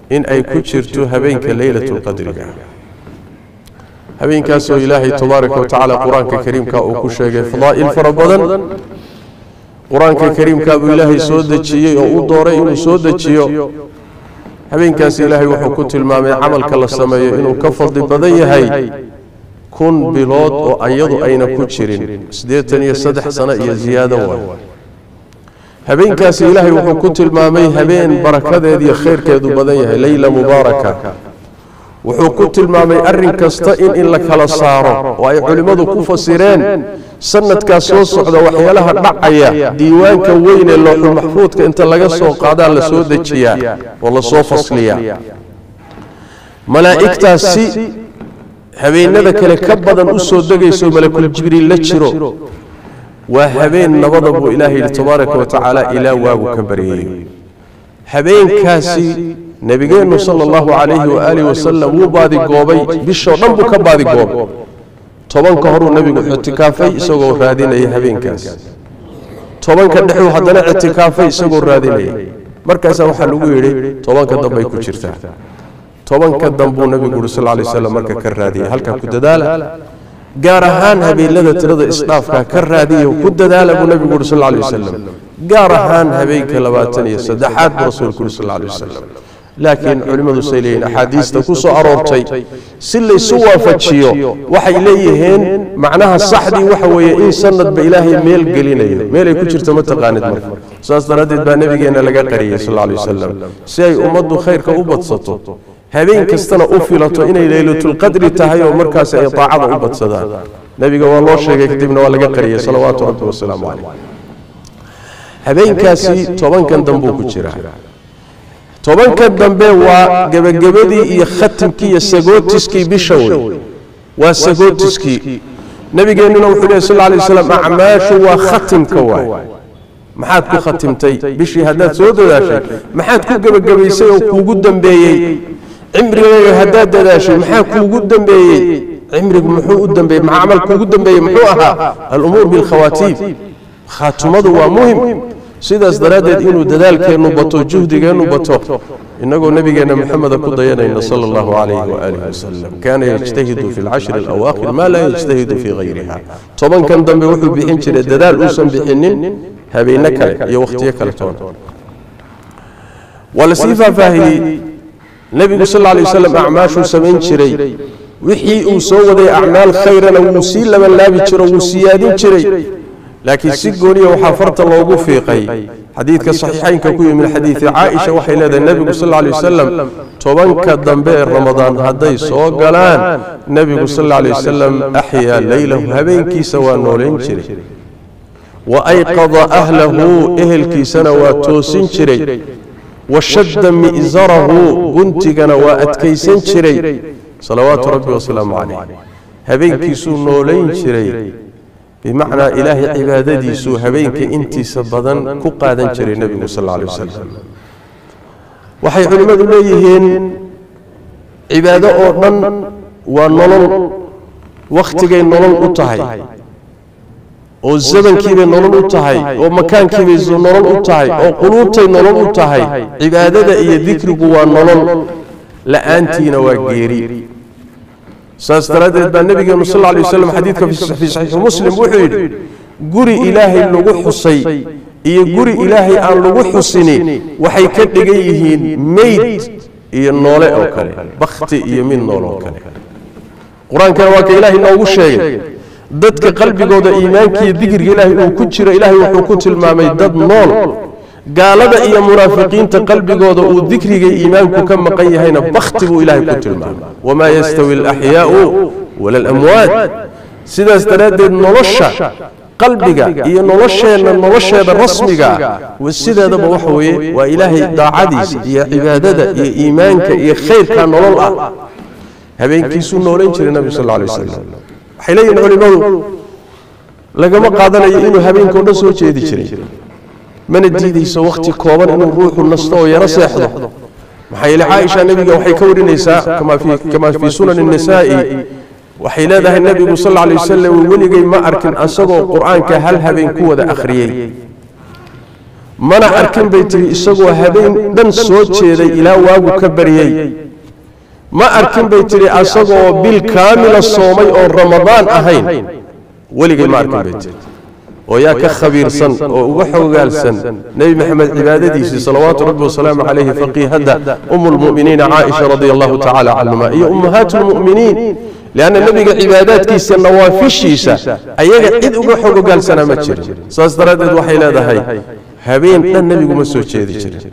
In ay ku jirto habeenka leylatulqadriga, habeenkaasoo Ilaahay tabaaraka wa tacaala Qur-aanka kariimka uu ku sheegay fadaa'il fara badan. Qur-aanka kariimka buu Ilaahay soo dejiyey oo u dooray inuu soo dejiyo habeenkaas. Ilaahay wuxuu ku tilmaamay camalka la sameeyo inuu ka fadli badan yahay 1000 bilood oo ayadu ayna ku jirin, 83 sano iyo ziyaado waay. Habeenkaasi Ilaahay wuxuu ku tilmaamay habeen barakadeed iyo khayrkeedu badan yahay, leyla mubaaraka. Wuxuu ku tilmaamay arrin kasta in la kala saaro, oo ay culimmadu ku fasireen sanadkaas soo socda waxyaalaha dhacaya diiwaanka weyn ee looxul maxfuudka inta laga soo qaadaa la soo dejiyaa oo lasoo fasliyaa. Malaa'igtaasi habeenada kale ka badan u soo degayso, malakul Jibriil la jiro. Waa habeen nabada buu Ilaahay yidhi tabaaraka wa tacaala ilaa waagu ka baryayo. Habeenkaasi nebigeennu sala Allahu calayhi waaalihi wasalam wuu baadigoobay, bishoo dhan buu ka baadigoobay. 10-ka horuu nebigu ictikaafay isagoo raadinaya habeenkaas, 10-ka dhexuu haddana ictikaafay isagoo raadinaya. Markaasaa waxaa lagu yidhi 10-ka dambay ku jirtaa. 10-ka dambuu nebigu yuri sal lay slam marka ka raadiyay. Halkaa ku dadaala, gaar ahaan habeenada tirada isdhaafkaa ka raadiya, ku dadaala buu nebigu yuri sal lay wasalam. Gaar ahaan habeenka 23aad buu rasuulku yuri sal lay wasalam. Laakiin culimmadu say leeyihin, axaadiista ku soo aroortay si laysu waafajiyo, waxay leeyihiin macnaha saxdii waxa weeye in sanadba Ilaahay meel gelinayo, meelay ku jirto ma taqaanid. Marka saas daraaddeed baa nebigeenna laga qariyey sal alay wasalam, si ay ummaddu khayrka u badsato, habeen kastana u filato inay leylatulqadri tahay, oo markaasi ay taacada u badsadaan. Nebiga waa loo sheegay, kadibna waa laga qariyey salawaatu rabbi wasalaamu caleyh. Habeenkaasi 10-kan dambuu ku jiraa. 10-ka dambe waa gebagabadii iyo khatimkii iyo sagootiskii bisha wey, waa sagootiskii. Nabigeennuna wuxuu lehy sal lay waslam, acmaashu waa khatimka waay. Maxaad ku khatimtay bishii haddaad soo dadaashay? Maxaad ku gebagabaysay oo kuugu dambeeyey? Cimrigaaga haddaad dadaashay, maxaa kuugu dambeeyey? Cimrigu muxuu u dambeeyey? Maxaa camal kuugu dambeeyey? Muxuu ahaa? Alumuur bilkhawaatiim, khaatumadu waa muhim. Sidaas daraaddeed inuu dadaalkeennu bato, juhdigeennu bato, innagoo nebigeenna Maxameda ku dayanayna sala Allahu calayhi waaalihi wasalam. Kaana yajtahidu fi alcashri alawaakhir maa laa yajtahidu fii hayriha. 10-kan dambe wuxuu bixin jiray dadaal uusan bixinin habeenno kale iyo wakhtiyo kale toona. Waa lasii faahfaahiyey nebigu sal alay wasalam acmaashuu samayn jiray. Wixii uu soo waday acmaal khayrana wuu sii labanlaabi jiro, wuu siyaadin jiray. Laakiin si gooniya waxaa farta loogu fiiqay xadiidka saxiixaynka ku yimi min xadiidi Caaisha. Waxay leedahay, nebigu sal alay wasalam 10-ka dambe ee Ramadaan hadday soo galaan, nebigu sal alay wasalam axyaa leylahu, habeenkiisa waa noolayn jiray, wa ayqada ahlahu, ehelkiisana waa toosin jiray, wa shadda mi'sarahu, guntigana waa adkaysan jiray, salawaatu rabbi wasalaamu calayh. Habeenkiisuu noolayn jiray, bimacnaa Ilaahay cibaadadiisuu habeenka intiisa badan ku qaadan jiray nebigu sal alla alay wasalam. Waxay culimmadu leeyihiin, cibaado oo dhan waa nolol, wakhtigay nolol u tahay, oo zamankiibay nolol u tahay, oo makaankiibay nolol u tahay, oo quluubtay nolol u tahay. Cibaadada iyo dikrigu waa nolol, la'aantiina waa geeri. Saas daraaddeed baa nebigeenu sal alay waslam xadiidka fii saxiixi Muslim wuxuu yidhi, guri Ilaahay lagu xusay iyo guri Ilaahay aan lagu xusini waxay ka dhigan yihiin meyd iyo noole oo kale, bakhti iyo mid nool oo kale. Qur-aankana waa ka Ilaahay noogu sheegay dadka qalbigooda iimaankiiyo dikriga Ilaahay uu ku jiro. Ilaahay wuxuu ku tilmaamay dad nool. Gaalada iyo munaafiqiinta qalbigooda uu dikriga iimaanku ka maqan yahayna bakhti buu Ilaahay ku tilmaamay. Wamaa yastawi alaxyaau wala alamwaat. Sidaas daraaddeed nolosha qalbiga iyo nolosheenna, nolosheeda rasmiga sideedaba waxa weeye waa Ilaahay daacadiisa iyo cibaadada iyo iimaanka iyo khayrka nolol ah. Habeenkiisuu noolayn jiray nabigu sal alay wasalam. Waxay leeyihin culimmadu, lagama qaadanayo inuu habeenka o dhan soo jeedi jiray, mana diidayso wakhti kooban inuu ruuxu nasto oo yaro seexdo. Maxaa yeele Caaisha nebiga waxay ka warinaysaa, kamaa fii sunan الnisaa'i, Waxay leedahay nabigu sal alla alay wasalam weligay ma arkin asagoo qur-aanka hal habeen ku wada akhriyey, mana arkin bay tihi isagoo habeen dhan soo jeeday ilaa waagu ka baryey, ma arkin bay tihi asagoo bil kaamila soomay oon ramadaan ahayn, weligay ma arkin bay tihi. Oo yaa ka khabiirsan oo uga xogaalsan nebi maxamed cibaadadiisii salawaatu rabbi wasalaamu calayhi, faqiihadda umu lmu'miniina caaisha radia allahu tacaala canhuma iyo ummahaatu lmu'miniin, lianna nebiga cibaadaadkiisa nawaafishiisa ayaga cid uga xogogaalsanaa ma jirin. Saas daraaddeed waxay leedahay habeen dhan nebigu ma soo jeedi jirin,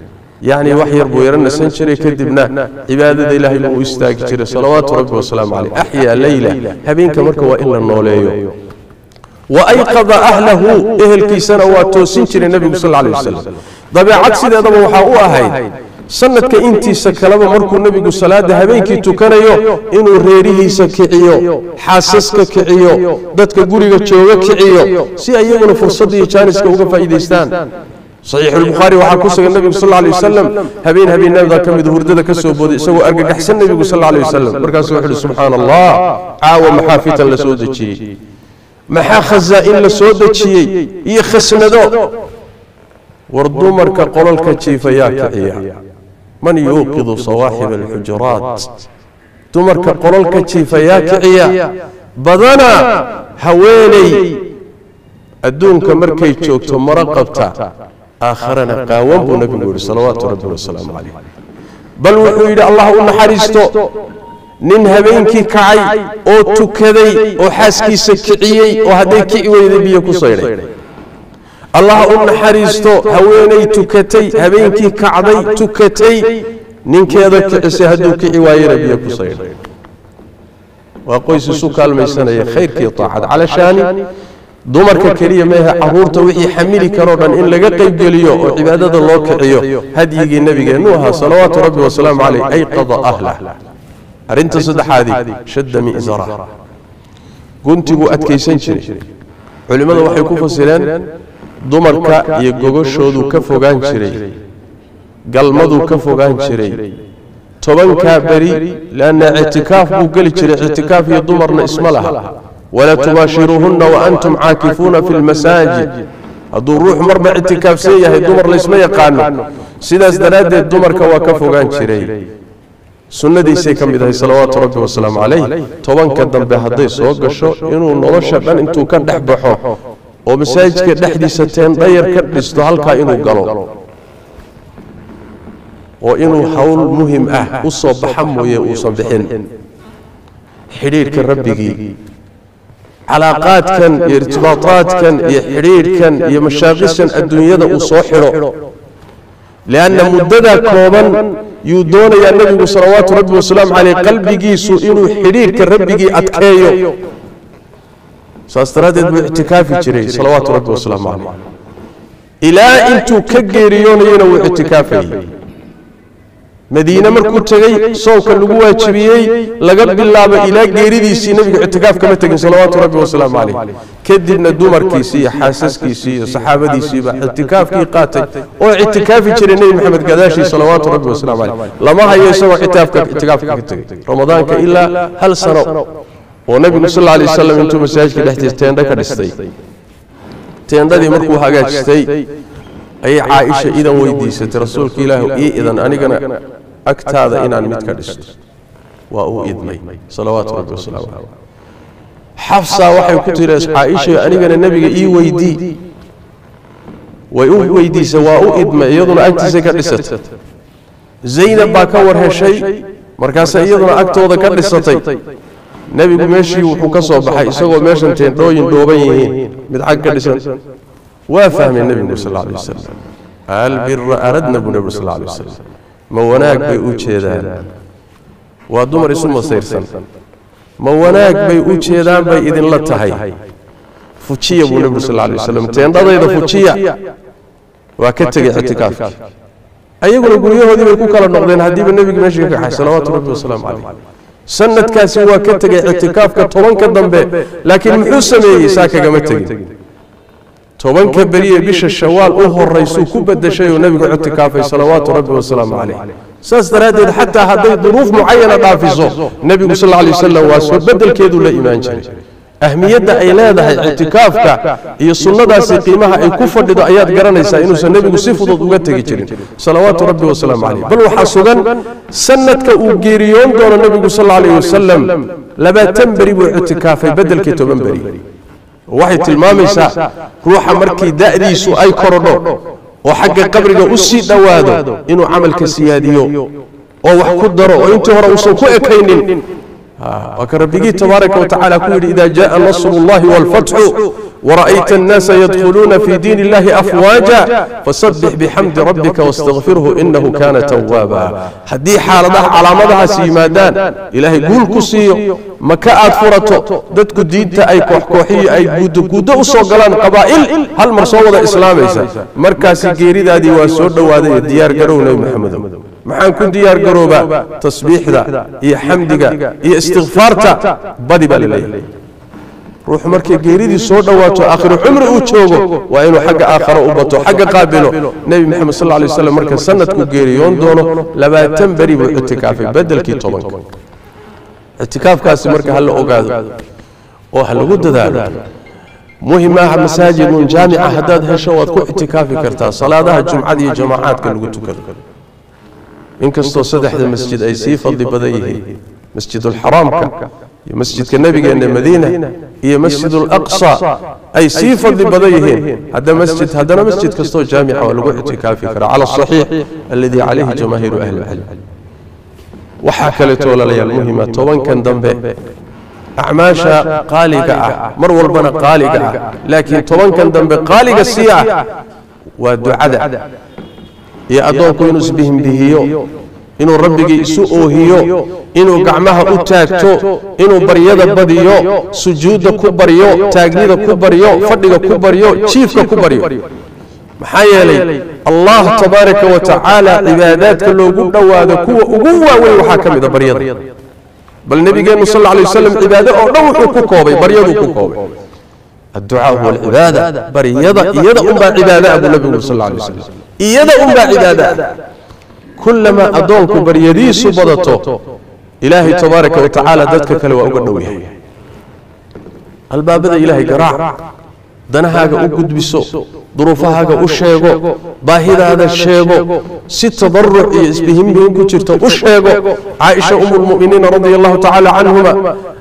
yacni wax yar buu yaro nasan jiray, kadibna cibaadada ilaahay buu u istaagi jiray salawaatu rabbi wasalaamu caleyh. Axyaa leyla, habeenka marka waa in la nooleeyo. Wa ayqada ahlahu, ehelkiisana waa toosin jiray nebigu sal alla alay wasalam. Dabeecad sideedaba waxaa u ahayd sanadka intiisa kaleba markuu nebigu salaada habeenkii tukanayo inuu reerihiisa kiciyo, xaasaska kiciyo, dadka guriga jooga kiciyo, si iyaguna fursadda iyo jaaniska uga faa'iidaystaan. Saxiixulbukhaari waxaa ku sugan nebigu sal alla alay wasalam habeen habeenada ka mid hurdada ka soo booday isagoo argagaxsan nebigu sal alla alay wasalam. Markaasuu wuxu uhi subxaana allah, caawa maxaa fitan la soo dejiyey, maxaa khasaa'in la soo dejiyey iyo khasnado. War dumarka qolalka jiifa yaa kiciya, man yuuqidu sawaaxiba alxujuraat, dumarka qolalka jiifa yaa kiciya. Badana haweeney adduunka markay joogto maro qabta, aakharana qaawan buu nebigu yidhi salawaatu rabbi wasalaamu calayh. Bal wuxuu yidhi allah u naxariisto nin habeenkii kacay oo tukaday oo xaaskiisa kiciyey oo hadday kici weyday biyo ku saydhay. Allah u naxariisto haweeney tukatay habeenkii kacday tukatay ninkeeda kicisay hadduu kici waayena biyo ku saydhay. Waa qoys isu kaalmaysanaya khayrkii taacad. Calashaani dumarka keliya meehe, caruurta wixii xamili karoo dhan in laga qaybgeliyo oo cibaadada loo kiciyo hadyigii nabigeennu ahaa salawaatu rabbi wasalaamu caleyh. Ayqada ahlah. Arrinta saddexaadii shadda mi'zara, guntiguu adkaysan jiray. Culimmada waxay ku fasireen dumarka iyo gogoshooduu ka fogaan jiray, galmaduu ka fogaan jiray 10kaa beri, lianna ictikaaf buu geli jiray. Ictikaaf iyo dumarna isma laha. Walaa tubaashiruuhunna wa antum caakifuuna fi lmasaajid. Hadduu ruux marba ictikaafsan yahay dumar laysma yaqaano, sidaas daraaddeed dumarka waa ka fogaan jiray. Sunnadiisay ka mid ahay salawaatu rabbi wasalaamu calayh 10ka dambe hadday soo gasho inuu nolosha dhan intuu ka dhex baxo oo masaajidka dhexdiisa teendhayar ka dhisto, halkaa inuu galo oo inuu hawl muhim ah u soo baxa mooye uusan bixin. Xidhiidhka rabbigii, calaaqaadkan iyo irtibaataadkan iyo xidhiidhkan iyo mashaaqishan adduunyada uu soo xidho, lianna muddadaa kooban yuu doonayaa nebigu salawaatu rabbi wasalaamu caleyh qalbigiisu inuu xidhiidhka rabbigii adkeeyo. Saas daraaddeed buu ictikaafi jiray salawaatu rabbi wasalaamu caleyh ilaa intuu ka geeriyoonayona wuu ictikaafayey. Madiine markuu tegey soonka lagu waajibiyey laga bilaabo ilaa geeridiisii nebigu ictikaaf kama tegin salawaatu rabbi wasalaamu caleyh. Kadibna dumarkiisii iyo xaasaskiisii iyo saxaabadiisiibaa ictikaafkii qaatay oo ictikaafi jiray nebi maxamed gadaashii salawaatu rabbi wasalaamu caleyh. Lama hayo isagoo ictikaafka ka tegey ramadaanka ilaa hal sano oo nebigu sal alla alay wasalam intuu masaajidka dhexdiisa teendho ka dhistay. Teendhadii markuu hagaajistay ayay Caaisha idan weydiisatay, rasuulka ilaahu ii idan anigana agtaada inaan mid ka dhisto. Waa uu idmay salawaatu rabbi wasalaamu caleyh. Xafsa waxay ku tiri Caaisha anigana nebiga ii weydii. Way u weydiisay, waa u idmay, iyaduna agtiisay ka dhisatay. Zaynab baa ka war heshay, markaasay iyaduna agtooda ka dhisatay. Nebigu meeshii wuxuu ka soo baxay isagoo meeshan teendhooyin dhooban yihiin, mid xag ka dhisan. Waa fahmay nebigu sal alla alay wasalam. Albira aradna buu nebigu sal alla alay wasalam, ma wanaag bay u jeedaan? Waa dumar isu masayrsan, ma wanaag bay u jeedaan bay idinla tahay? Fujiya buu nebigu sal alla alay wasalam, teendhadayda fujiya. Waa ka tegey ictikaafkii, ayaguna guryahoodii bay ku kala noqdeen haddiiba nebigu meeshii ka kaxay salawaatu rabbi wasalaamu caleyh. Sanadkaasi waa ka tegey ictikaafka 10ka dambe, laakiin muxuu sameeyey? Saa kagama tegin. 10ka beriye bisha shawaal u horaysuu ku bedeshay oo nebigu ictikaafay salawaatu rabbi wasalaamu caleyh. Saas daraaddeed xataa hadday duruuf mucayana dhaafiso, nebigu sal alla alay wasalam waa soo beddelkeeduu la imaan jiray. Ahmiyadda ay leedahay ictikaafka iyo sunnadaasi qiimaha ay ku fadhido ayaad garanaysaa inuusan nebigu si fudud uga tegi jirin, salawaatu rabbi wasalaamu calayh. Bal waxaa sugan sanadka uu geeriyoon doono nebigu sal alla alayh wasalam 20 beri buu ictikaafay beddelkii 10 beri. Waxay tilmaamaysaa ruuxa markii da'diisu ay korodho oo xagga qabriga u sii dhowaado inuu camalka siyaadiyo oo wax ku daro oo intii hore uusan ku ekaynin. Waa ka rabbigii tabaaraka wa tacaala ku yidhi: idaa jaءa nasru اllahi wاlfatxu wara'ayta annaasa yadkhuluuna fi diin illahi afwaaja fasabbix bixamdi rabbika wastakfirhu inahu kana tawaaba. Haddii xaaladaha calaamadahaas yimaadaan, ilaahay guul ku siiyo, maka aad furato, dadku diinta ay kooxkooxiyo ay guuddo guuddo u soo galaan, qabaa'il hal mar soo wada islaamaysa, markaasi geeridaadii waa soo dhowaaday. Ee diyaar garow nebi Maxamedow. Maxaan ku diyaar garoobaa? Tasbiixda iyo xamdiga iyo istikfaarta badi baa laleeyahay. Ruuxu markay geeridii soo dhowaato, aakhiru cumri uu joogo, waa inuu xagga aakharo u bato, xagga qaabilo. Nebi Maxamed sal alay waslam marka sanadku geeriyoon doono 20 beri buu ictikaafay beddelkii 10-ka. Ictikaafkaasi marka ha la ogaado oo ha lagu dadaalo. Muhim maaha masaajidun jaamica haddaad hesho waad ku ictikaafi kartaa, salaadaha jumcada iyo jamaacaadka lagu tukado, inkastoo saddexda masjid ay sii fadli badan yihiin, masjidulxaraamka iyo masjidka nebigeenna Madiina iyo masjidulaqsa ay sii fadli badan yihiin. Hadda masjid, haddana masjid kastoo jaamica waa lagu ictikaafi karaa cala asaxiix alladii calayhi jamaahiiru ahli ilcilm. Waxaa kaleeto walaalayaal muhima, 10-kan dambe acmaasha qaaliga ah, mar walbana qaaliga ah, laakiin 10-kan dambe qaaliga sii ah, waa ducada iyo addoonku inuu isbihimbihiyo, inuu rabbigii isu oohiyo, inuu gacmaha u taagto, inuu baryada badiyo, sujuudda ku baryo, taagnida ku baryo, fadhiga ku baryo, jiifka ku baryo. Maxaa yeelay Allah tabaaraka wa tacaala cibaadaadka loogu dhowaado kuwa ugu waaweyn waxaa ka mid a baryada. Bal nebigeennu sal alla alay wasalam cibaado oo dhan wuxuu ku koobay baryaduu ku koobay. Adducaa huwa alcibaada, baryada iyada unbaa cibaada ah buu nebigu sal alla alay wasalam, iyada unbaa cibaada ah. Kullamaa addoonku baryadiisu badato, ilaahay tabaaraka wa tacaala dadka kale waa uga dhow yahay. Albaabada ilaahay garaac, danahaaga u gudbiso, duruufahaaga u sheego, baahidaada sheego, si tadaruc iyo isbihimbihin ku jirto u sheego. Caaisha umulmu'miniina radia allahu tacaala canhuma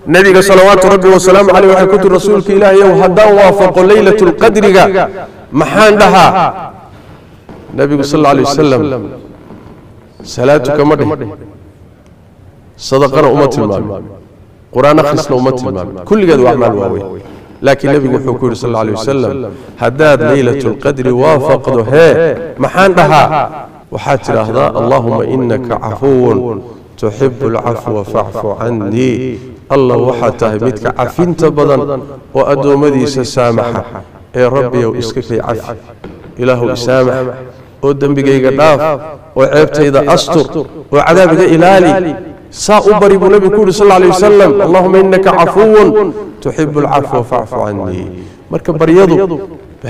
nebiga salawaatu rabbi wasalaamu caleyh waxay ku tiri: rasuulka ilaahayow, haddaan waafaqo leylatulqadriga maxaan dhahaa? Nebigu sal alla alay wasalam salaatu kama dheh, sadaqana uma tilmaamin, qur-aan akhrisna uma tilmaamin, kulligeed waa acmaal waaweyn. Laakiin nebigu wuxuu ku yidhi sal alla alay wasalam: haddaad leylatulqadri waafaqdo hee maxaan dhahaa? Waxaad tidhaahdaa: allahuma inaka cafuwun tuxibu alcafwa facfu cannii. Allah, waxaad tahay midka cafinta badan oo addoommadiisa saamaxa, ee rabbiyow iska kay cafi, ilaahu isaamax oo dembigayga dhaaf oo ceebtayda astur oo cadaabiga ilaali. Saa u bari buu nebigu ku yidhi sal alla alay wasalam: allahuma inaka cafuwun tuxibu alcafwa facfu cannii. Marka baryadu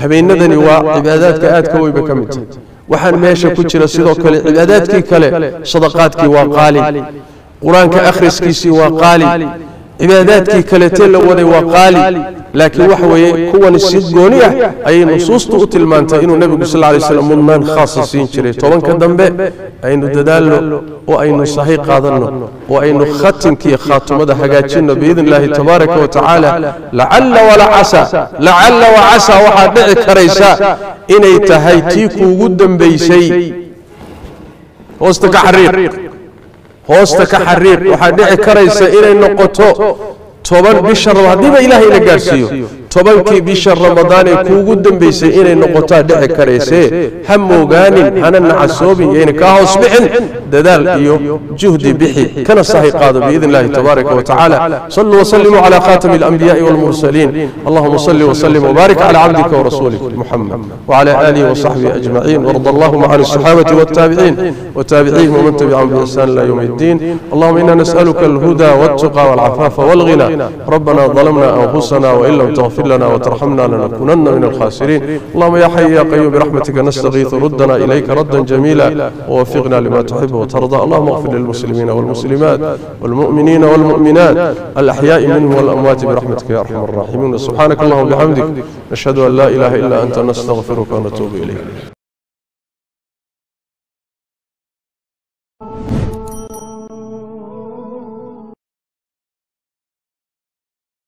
habeenadani waa cibaadaadka aadka weynba ka mid tahay. Waxaan meesha ku jira sidoo kale cibaadaadkii kale, sadaqaadkii waa qaali, qur-aanka akhriskiisii waa qaali, cibaadaadkii kaleetee la waday waa qaali. Laakiin waxa weeye kuwani si gooni ah ayay nusuustu u tilmaantay inuu nebigu sal lla lay slam mudnaan khaasa siin jiray. 10-ka dambe aynu dadaalno oo aynu sahay qaadanno oo aynu khatimkiiyo khaatumada hagaajinno biidn illaahi tabaaraka wa tacaala. Lacalla walacasa, lacalla wacasa, waxaad dhici karaysa inay tahay tii kuugu dambaysay. Hoosta ka xariiq, hoosta ka xariiq. Waxaad dhici karaysa inay noqoto 10 bisha raba, haddiiba ilaahay ina gaadhsiiyo, 10-kii bisha Ramadaan ee kuugu dambaysay inay noqotaa dhici karaysee. Ha moogaanin, hana nacasoobin, yayna kaa hoos bixin. Dadaal iyo juhdi bixi, kana sahay qaado biidn illahi tabaaraka wa tacaala. Saluu wasallimuu cala khaatami alanbiyaai walmursaliin. Allahuma salli wasallim wbaarik cala cabdika warasuulik Muxamed wcala aalihi wasaxbihi ajmaciin, warda allahuma can asaxaabati waltaabiciin وتابعيهم ومن تبعهم بإحسان إلى يوم الدين. اللهم إنا نسألك الهدى والتقى والعفاف والغنى. ربنا ظلمنا أنفسنا وإن لم تغفر تغفر لنا وترحمنا لنكونن من الخاسرين. اللهم يا حي يا قيوم برحمتك نستغيث، ردنا إليك ردا جميلا ووفقنا لما تحب وترضى. اللهم اغفر للمسلمين والمسلمات والمؤمنين والمؤمنات الأحياء منهم والأموات برحمتك يا أرحم الراحمين. سبحانك اللهم وبحمدك، نشهد أن لا إله إلا أنت، نستغفرك ونتوب إليك.